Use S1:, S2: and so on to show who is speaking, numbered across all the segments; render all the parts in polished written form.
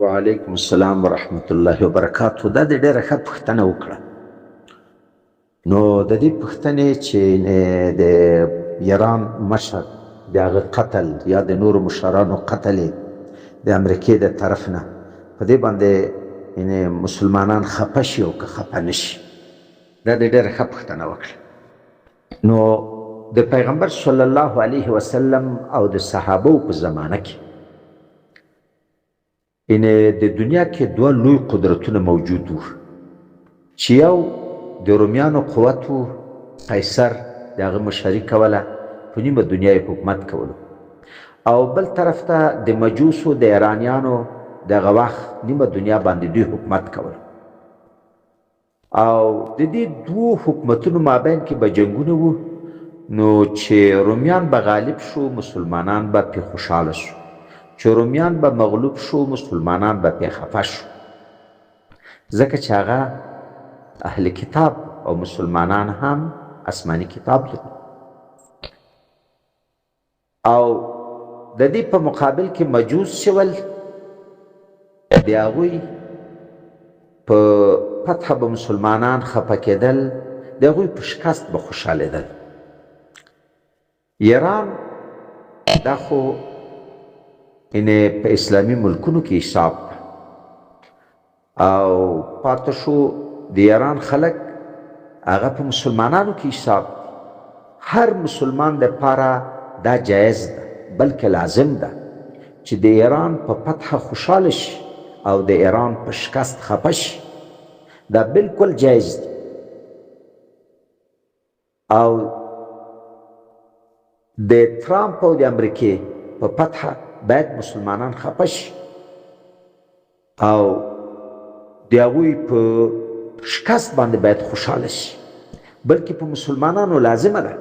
S1: وعلیکم السلام ورحمت الله وبرکاته. دا د ډیره ښه پوښتنه وکړه. نو د دې پوښتنې چې د ایران مشر د هغه قتل یا د نورو مشرانو قتل د امریکې د طرف نه، په دې باندې یعنی مسلمانان خپه شي او که خپه نه شي، دا د ډیره ښه پوښتنه وکړه. نو د پیغمبر صلی الله علیه وسلم او د صحابو په زمانه کې یعنې د دنیا کې دوه لوی قدرتونه موجود وو چې یو د رومیانو قوت وو، قیصر د هغه مشري کوله، په نیمه دنیا یې حکومت کولو، او بل طرف ته د مجوسو د ایرانیانو دغه وخت نیمه دنیا باندې دوی حکومت کولو. او د دې دوو حکومتونو مابین کې به جنګونه وو، نو چې رومیان به غالب شو مسلمانان به پې خوشحاله شو، چې رومیان به مغلوب شو مسلمانان به پې خفه شو، ځکه چې هغه اهل کتاب او مسلمانان هم آسماني کتاب لري. او د دې په مقابل کې مجوس چې ول، د هغوی په فتح به مسلمانان خفه کېدل، د هغوی په شکست به خوشحالېدل. ایران دا خو یعنې په اسلامي ملکونو کې حساب ده، او پاته شو د ایران خلک هغه په مسلمانانو کې حساب دي. هر مسلمان د پاره دا جایز ده بلکې لازم ده چې د ایران په فتح خوشحاله شي او د ایران په شکست خفه شي، دا بالکل جایز دي. او د ترامپ او د امریکې په فتح باید مسلمانان خفه شي او د هغوی په شکست باندې باید خوشحاله شي، بلکې په مسلمانانو لازمه ده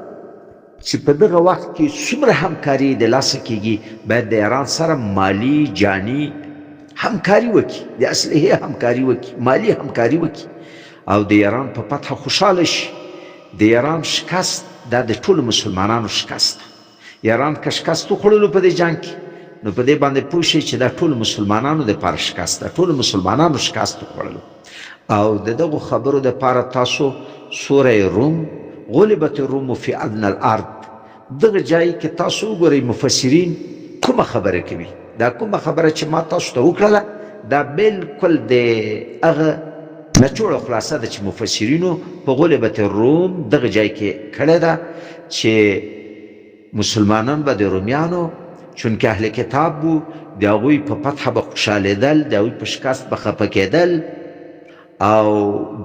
S1: چې په دغه وخت کې څومره همکاري د لاسه کېږي باید د ایران سره مالي جاني همکاري وکړي، د اسلحې همکاري وکړي، مالي همکاري وکړي او د ایران په فتح خوشحاله شي. د ایران شکست دا د ټولو مسلمانانو شکست ده. ایران که شکست وخوړلو په دې جنګ کې نو په دې باندې پوه شئ چې دا ټولو مسلمانانو دپاره شکست ده، ټولو مسلمانانو شکست وخوړلو. او د دغو خبرو دپاره تاسو سوره روم، غلبت الروم فی ادنی الارض، دغه جای کې تاسو وګورئ مفسرین کومه خبره کوي. دا کومه خبره چې ما تاسو ته وکړله دا بالکل د هغه نچوړه خلاصه ده چې مفسرینو په غلبت الروم دغه جای کې کړې ده چې مسلمانان به د رومیانو چونکه اهل کتاب وو د هغوی په فتح به خوشحالېدل، د هغوی په شکست به خفه کېدل او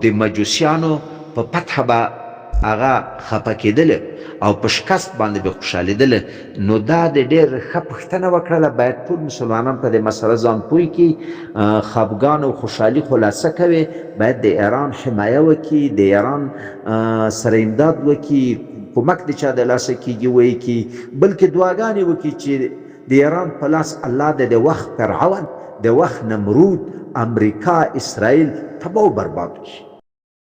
S1: د مجوسیانو په فتح به هغه خفه کېدل او په شکست باندې به خوشحالېدل. نو دا د ډېر ښه پوښتنه وکړله، باید ټول مسلمانان په دې مسله ځان پوه کړي. خفګان او خوشحالي خو لا څه کوې، باید د ایران حمایه وکړي، د ایران سره امداد وکړي، کمک د چا د لاسه کېږي ویې کړي، بلکې دعاګانې وکړي چې د ایران په لاس الله د د وخت فرعون، د وخت نمرود، امریکا، اسرائیل تباه او برباد کړي.